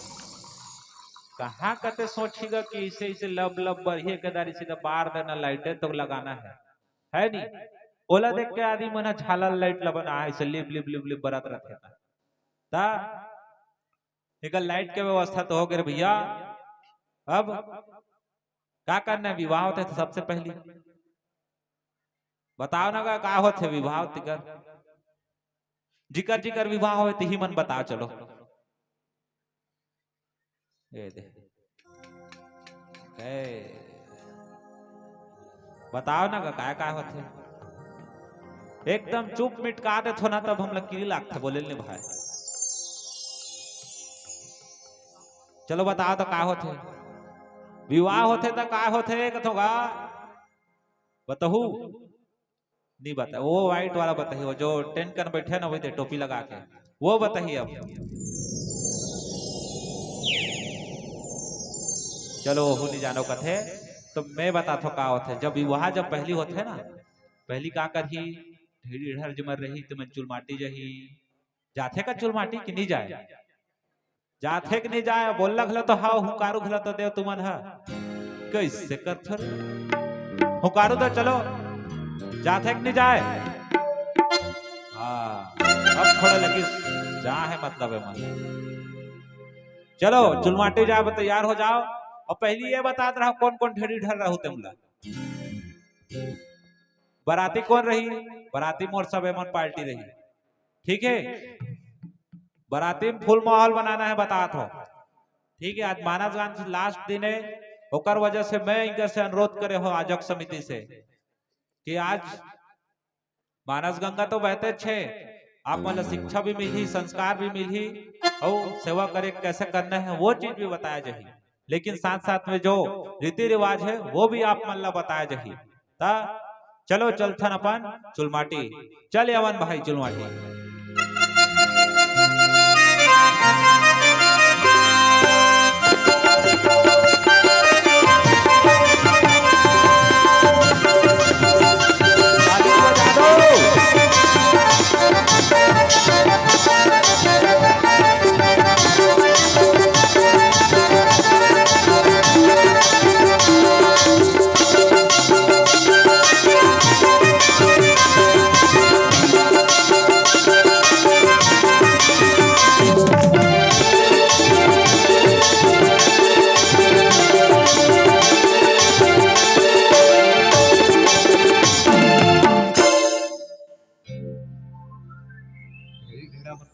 कहाँ कते सोची गा कि इसे, इसे लब लब बरही के दारी सीधा बार देना, लाइटे तो लगाना है, है नी? ओला देख के आदमी मन ह झालर लाइट ला बना, ऐसे लिप लिप लिप लिप बरत रहथे ना। ता एकर लाइट के व्यवस्था तो हो गए रे भैया। अब का करना है, विवाह होथे तो सबसे पहली बताओ ना का, का होथे विवाह तिकर? जिकर जिकर विवाह होए, तिही मन बताओ, चलो। ए दे। ए, बताओ ना का, काय, काय होथे? एकदम चुप मिटका देथो ना, तब हमला किरी लागथे, बोले ले भाई। चलो बताओ तो का होथे? विवाह होथे तो का होथे, कथो गा? बताहू। नहीं बता, वो व्हाइट वाला बताही, वो जो टेंट कर बैठे ना, वही दे टोपी लगा के, वो बताही। अब चलो, वो नहीं जानो कथे, तो मैं बताथो का होथे। जब विवाह जब पहली होथे ना, पहली का करही, ढेरी ढर जमर रही, तो मन चुलमाटी जही, जाथे का चुलमाटी कि नहीं जाए? जाथे कि नहीं जाए? बोलला घला तो हाव, हुंकारू घला तो देव तुमन ह। कैसे करथो रे? हुंकारू तो चलो, जाथे कि नहीं जाए? हाँ, अब थोड़ा लगी जा है, मतलब है मन। चलो, चुलमाटी जाए, तैयार हो जाओ। और पहली ये बतात रहा, कौन कौन ढेरी ढर रहू तेमला। बराती कौन रही? बराती मोर सब एमन पार्टी रही। ठीक है, बराती में फुल माहौल बनाना है, बतात हो। ठीक है, आज मानसगंज लास्ट दिन है, ओकर वजह से मैं इनकर से अनुरोध करे हो आयोजक समिति से कि आज मानस गंगा तो बहते छे, आप मन ला शिक्षा भी मिलही, संस्कार भी मिलही, और सेवा करे कैसे करना है वो चीज भी बताया जाही। लेकिन साथ साथ में जो रीति रिवाज है वो भी आप मन ला बताया जाही। ता चलो चलथन अपन चुलमाटी, चल अवन भाई चुलमाटी।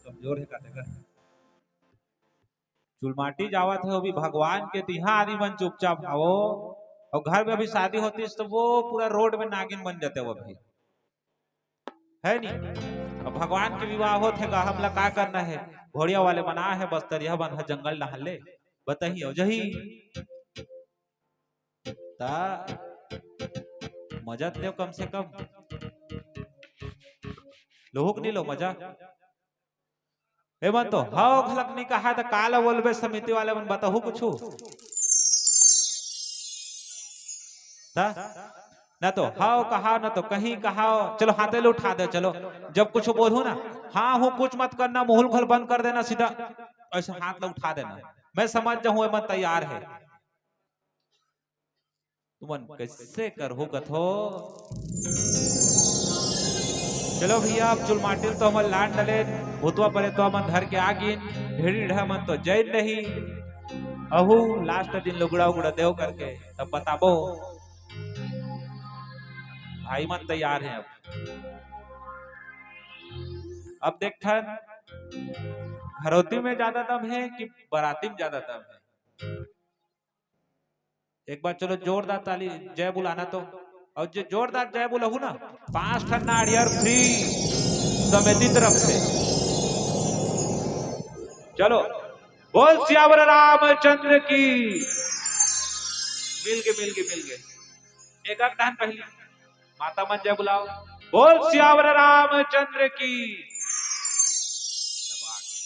कमजोर है का तेकर। चुलमाटी जावत है, वो भी भगवान के तिहा आदमी मन चुपचाप आवो। और घर में अभी शादी होतीस तो वो पूरा रोड में नागिन बन जाते वो अभी। है नी? अब भगवान के विवाह होत हे गा, हमला का करना हे? घोड़िया वाले मन आए हे बस्तर, ये मन ह जंगल डहर ले बताही अउ जही। ता मजा त लेव कम से कम। लोहू के नी लो मजा। ए मन तो हव घलक नी कहा त काला बोलबे, समिति वाले मन बताहू कुछु। ता ना तो हव कहा, ना तो कहीं कहा। चलो हाथे ले उठा दे। चलो जब कुछ बोलहू ना, हाँ हूँ कुछ मत करना, मुहुल घल बंद कर देना, सीधा ऐसे हाथ ले उठा देना। मैं समझ जाहूँ ए मन तैयार हे। तुमन कैसे करहू कथो? चलो भैया, अब चुलमाटी ल तो हमन लान डलेन, भूतवा परेतवा मन धर के आ गिन, ढेड़ी ढा मन तो जइन नहीं। अहू लास्ट दिन लुगड़ा उगड़ा देव करके तब बताबो। भाई मन तैयार हे अब। अब देखथन, घरौती में ज्यादा दम हे कि बराती में ज्यादा दम हे? एक बार चलो जोरदार ताली, जय बुलाना तो। अउ जे जोरदार जय बुलाहू ना, पांच ठन नारियल फ्री समिति तरफ से। चलो, बोल सियावर रामचंद्र की। मिल गे, मिल गे, मिल गे। एक आध ठन पहली माता मन जय बुलाओ। बोल सियावर रामचंद्र की। दबा के।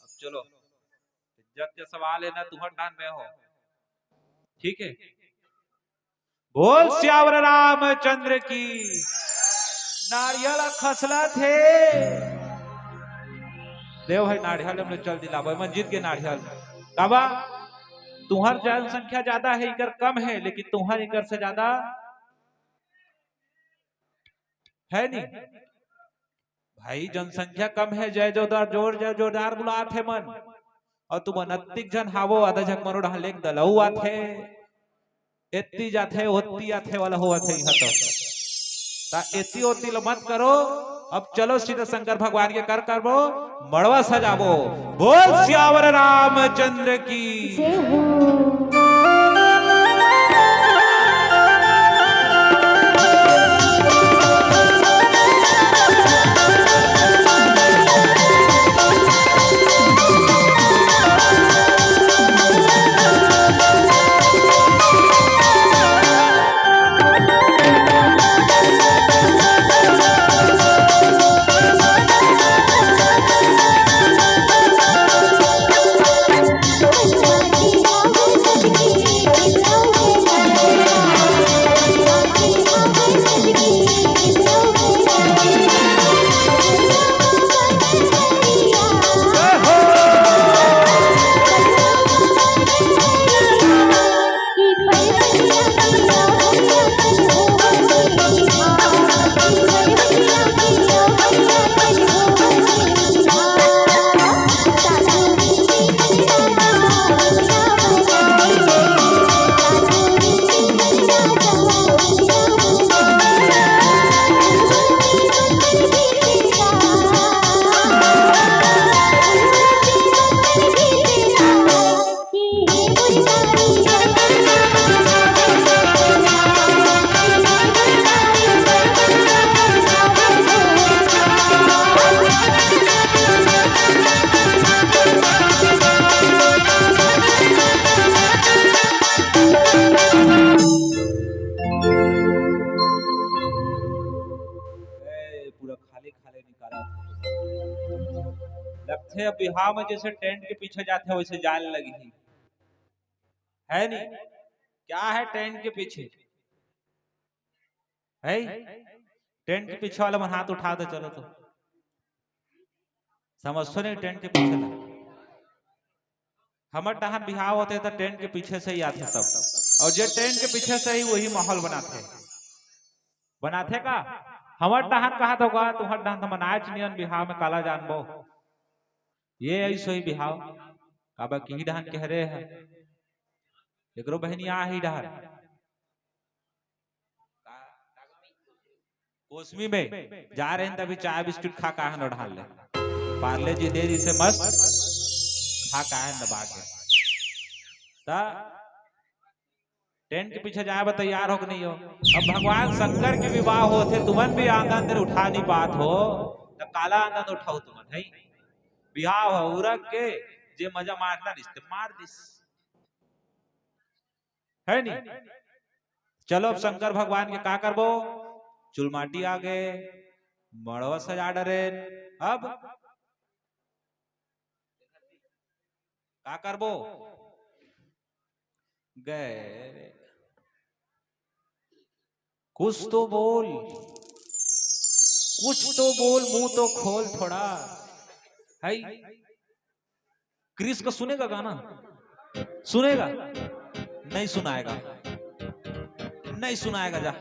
अब चलो, इज्जत के सवाल हे ना, तुहर डाहन में हो। ठीक हे, बोल सियावर रामचंद्र की। नारियल खसलत हे। देव भाई, नारियल हमने चल दिलाबो, मन जीत गे नारियल। काबर? तुहर जनसंख्या ज्यादा हे, इकर कम हे, लेकिन तुहर इकर से ज्यादा हे नी। भाई, जनसंख्या कम हे, जय जोरदार, जोर जय जोरदार बुलात हे मन। अउ तुमन अतिक झन हावो, आधा झक मनो डहन ले दलऊ आथे। एत्ती जाथे, ओत्ती आथे वाला होवत हे इहाँ तो। ता एत्ती ओत्ती ल मत करो। अब चलो सीधा शंकर भगवान के कर करबो, मड़वा सजाबो। बोल सियावर रामचंद्र की। जय हो। ए, पूरा खाली खाली निकाला। लगथे अब बिहाव में जैसे टेंट के पीछे जाथे वैसे जाए लगही, है नी? क्या है टेंट के पीछे? है टेंट के पीछे वाला मन हाथ उठा दे, चलो तो समझथो नहीं टेंट के पीछे ला। हमर डहन बिहाव होथे त टेंट के पीछे से ही आथे सब, अउ जे टेंट के पीछे से ही वही माहौल बनाथे, बनाथे का? हमर डहन कहा तो का, तुहर डहन तो मनायच नियन बिहाव में काला जानबो। ये ऐसो ही बिहाव, काबर कि ही डहन के हरे हे, एकरो बहनी आ ही डहन। कोसमी में जा रहे हैं, तभी चाय बिस्किट खा के आए हैं, ढाल ले। पार्ले जी दे दी से मस्त, खा के आए हैं दबा के। ता टेंट के पीछे जाए बर तैयार हो कि नहीं हो? अब भगवान शंकर के विवाह होथे, तुमन भी आनंद उठा नहीं पात हो, त काला आनंद उठाओ तुमन, है? बिहाव हो उरक के, जे मजा मारना रिश्ते मार दिस, है नी? चलो, अब शंकर भगवान के का करबो? चुलमाटी आ गे, मड़वा सजा डरेन, अब का करबो? गए। कुछ तो बोल, कुछ तो बोल, मुंह तो खोल थोड़ा। है, क्रिस का सुनेगा गाना? सुनेगा? नहीं सुनाएगा, नहीं सुनाएगा। जा,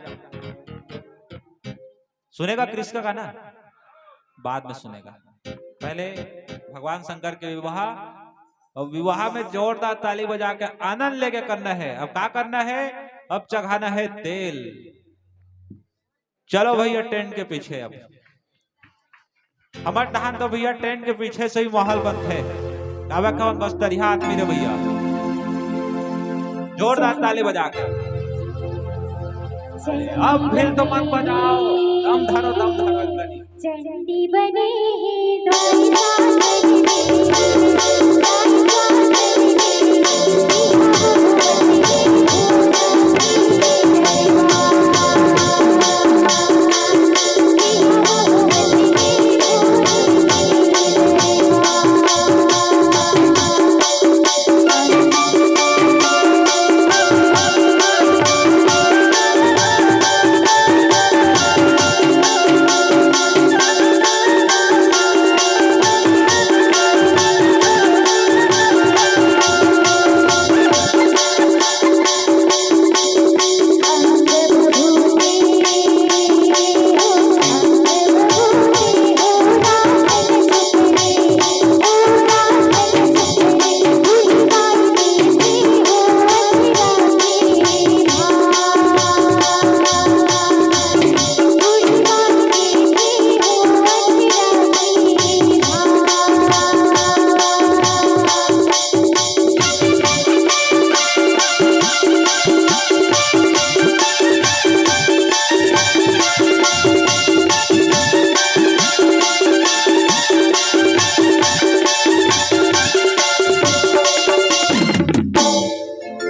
सुनेगा क्रिस का गाना? बाद में सुनेगा। पहले भगवान शंकर के विवाह, और विवाह में जोरदार ताली बजा के आनंद लेके करना है। अब का करना है? अब चघाना है तेल। चलो भैया, टेंट के पीछे। अब हमर डहान तो भैया, टेंट के पीछे से ही माहौल बनथे। काबर कवन बस्तरिया आदमी रे भैया, जोरदार ताली बजा के। अब फिर तो मत बजाओ, दम धरो, दम धरो, अंकल जी। चंडी बने हे द्वारिका नगरी, द्वारिका नगरी।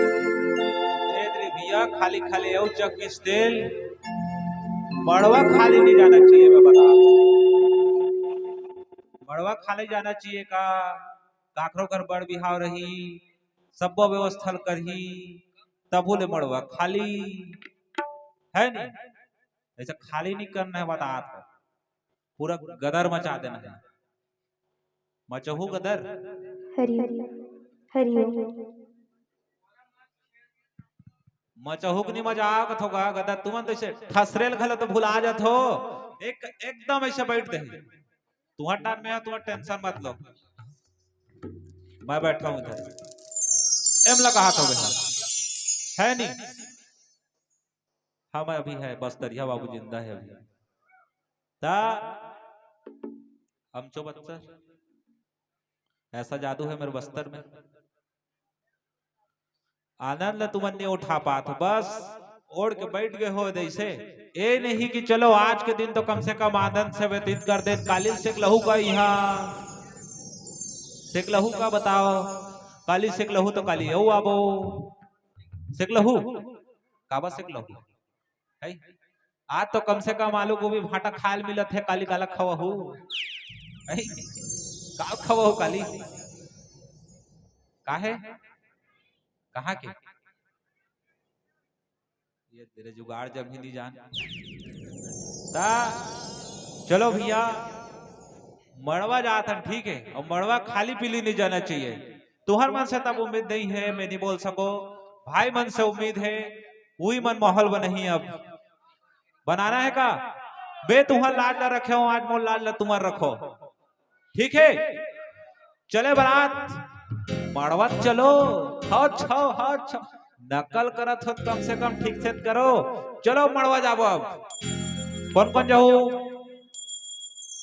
देख रे भैया, खाली खाली अउ चक्किस तेल। मड़वा खाली नहीं जाना चाहिए, मैं बता। मड़वा खाली जाना चाहिए का? काकरो घर बड़ बिहाव रही, सब्बो व्यवस्था ल करही, तभो ले मड़वा खाली, है नी? ऐसा खाली नहीं करना है, बतात हो, पूरा गदर मचा देना है। मचहू गदर। हरि, हरि ओम। मचहू के नहीं मजाक थोगा गदर, तुमन तो ऐसे ठसरेल घलो तो भुला जात हो। एक, एकदम ऐसे बैठ दे। तुम्हार टाइम में है, तुम्हार टेंशन मत लो, मैं बैठा हूँ इधर। एम लगा हाथ हो गया, है नहीं? हाँ, मैं अभी है, बस्तरिया बाबू जिंदा है अभी। ता अमचो बस्तर, ऐसा जादू है मेरे बस्तर में। आनंद ल तुमन नहीं उठा पात हो, बस ओढ़ के बैठ गए हो जैसे। ए नहीं कि चलो आज के दिन तो कम से कम आनंद से व्यतीत कर दे। काली सेक लहू का यहाँ सेक लहू का बताओ, काली सेक लहू तो काली यऊ आबो। सेक लहू, काबर सेक लहू? है? आज तो कम से कम आलू गोभी भांटा खाए ल मिलत है, काली काला खवहू? है? का खवहू काली? काहे? कहाँ के? ये तेरे जुगाड़ जब ही नहीं जान। ता चलो भैया, मड़वा जात हन, ठीक है, और मड़वा खाली पीली नहीं जाना चाहिए। तुहर मन से तब उम्मीद नहीं है, मैं नहीं बोल सको, भाई मन से उम्मीद है, वही मन माहौल बनही। अब बनाना है का? बे तुहर लाज ला रखे हो, आज मोर लाज ला तुमन रखो, ठीक है? चले बरात, मड़वत चलो। हौ छौ, हौ छौ। नकल करत हो त कम से कम ठीक से त करो। चलो मड़वा जाबो अब। कौन कौन जाहू?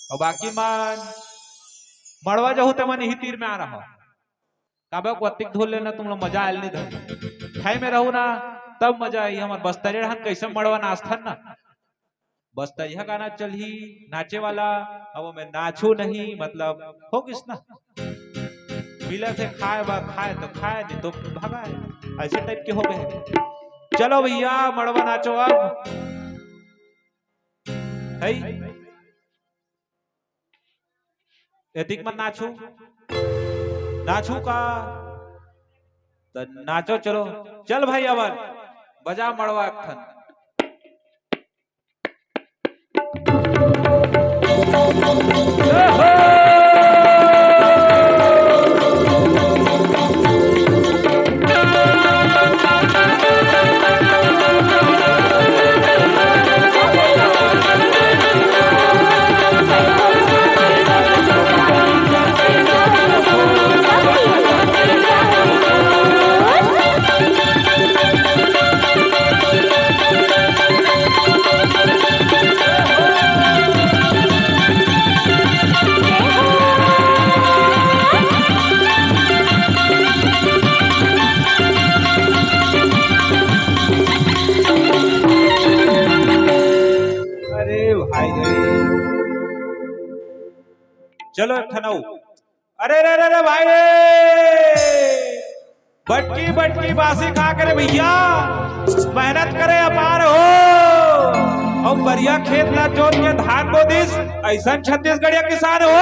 और बाकी मन मड़वा जाहू ते मन यही तीर में आ रहा। काबे को अतिक धूल लेना तुम लोग मजा आयल नहीं धर। खाई में रहू ना। तब मजा आही। हमर बस्तरिया हन कइसे मड़वा नाचथन ना, बस्तरिया गाना चलही नाचे वाला। अब मैं नाचू नहीं, मतलब हो गिस ना, मिलत हे खाए बर, खाए तो खाए, नहीं तो भगाए, ऐसे टाइप के हो गए। चलो भैया, मड़वा नाचो अब, है? एतिक मन नाचू, नाचू का? त नाचो, चलो, चल भाई, अबर बजा मड़वा एक ठन। अरे भाई रे, चलो एक ठन अउ। अरे रे रे रे भाई रे, बटकी बटकी बासी खा करे भैया, मेहनत करे अपार हो, अउ बढ़िया खेत ला जोत के धान बो दिस, अइसन छत्तीसगढ़िया किसान हो।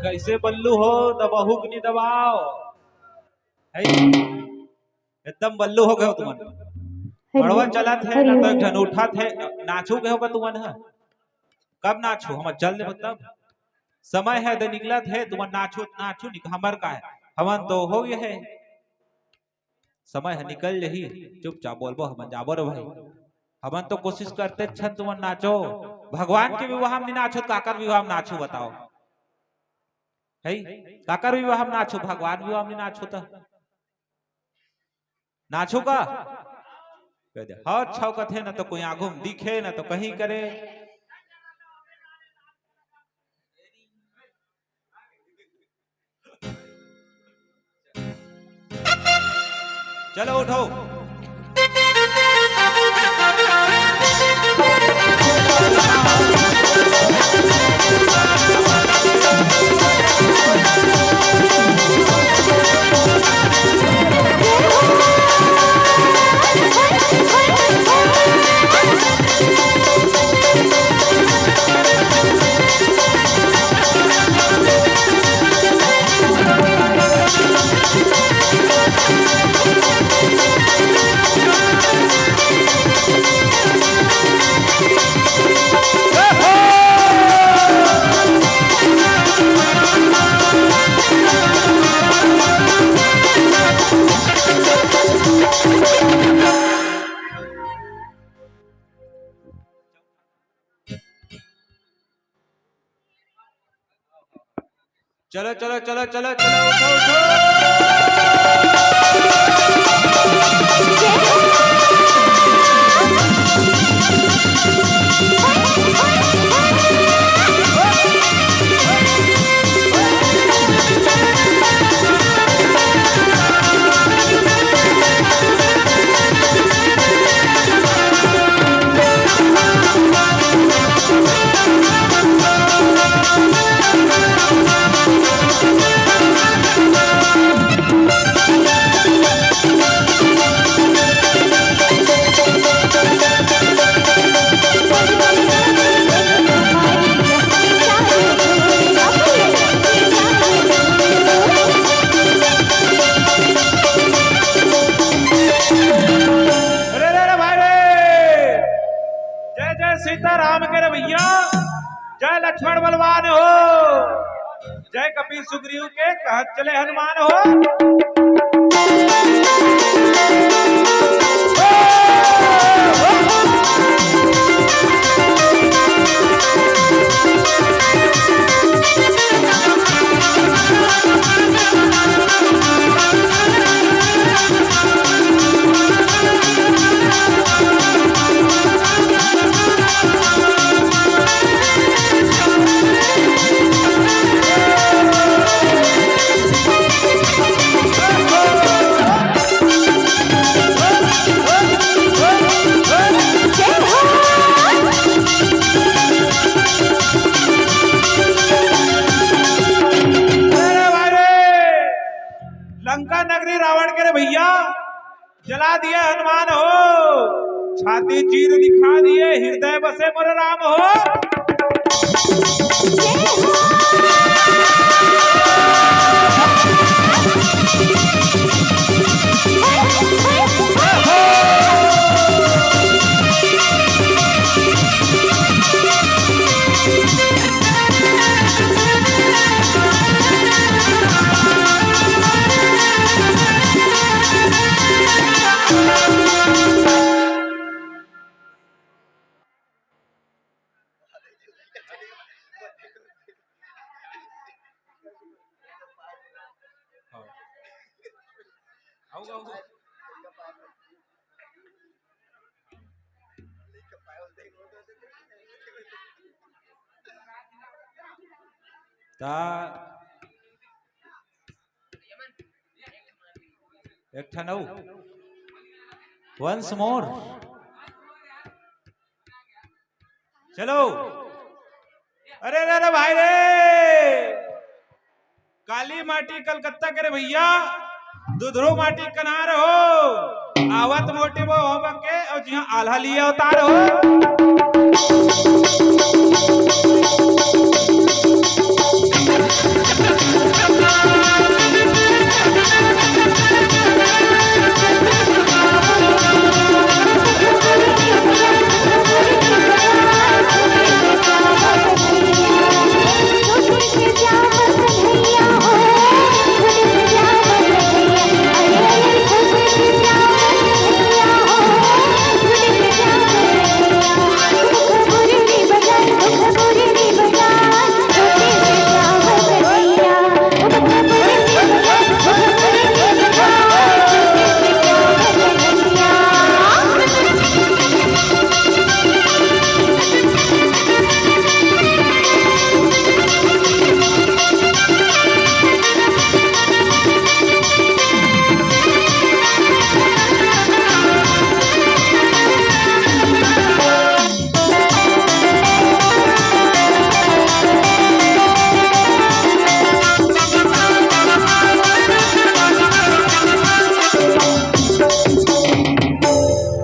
कइसे बल्लू हो, दबाहू कि नहीं दबाओ? है? एकदम बल्लू हो गए हो तुमन। हरि मड़वा ओम, चलत हे, हरि ना तो एक ओम। झन उठत हे, नाचू गए होगा तुमन ह। कब नाचू? हम चल देबो तब। समय हे, दे निकलत हे, तुमन नाचू, नाचू, निक-, हमर का हे? हमन तो हो गए हे। समय ह निकल जही, चुपचाप बोलबो, हमन जाबो रे भाई। हमन तो कोशिश करते छन तुमन नाचो। भगवान के विवाह में नहीं नाचो, काकर विवाह में नाचो बताओ? है? काकर विवाह में नाचो, भगवान विवाह में नहीं नाचो त? नाचो का? कह दे, "हाँ, अच्छा कथे, ना तो कोई आगू में दिखे, ना तो कहीं करे।" चलो उठो। चलो, चलो, चलो, चलो, चलो, उठो, उठो। अरे, अरे, अरे, भाई रे! जय जय सीताराम के रे भैया, जय लक्ष्मण बलवान हो, जय कपी सुग्रीव के कहत चले हनुमान हो। अरे भाई रे, लंका नगरी रावण के रे भैया, जला दिए हनुमान हो, छाती चीर दिखा दिए, हृदय बसे मोर राम हो। ता एक ठन अउ। Once more। चलो। अरे, अरे, अरे भाई रे, काली माटी कलकत्ता के रे भैया, दुधरू माटी कनार हो, आवत मोटी वो हो बके, अउ जिहां आल्हा लिए अवतार हो।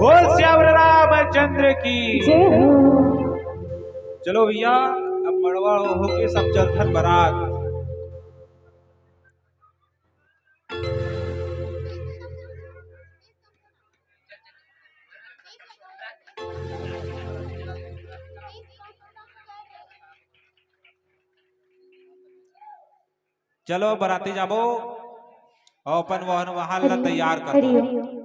बोल सियावर रामचंद्र की। जय हो। चलो भैया, अब मड़वा होके सब चलथन बरात। चलो बराती जाबो अउ अपन वाहन वाहन ला तैयार करबो।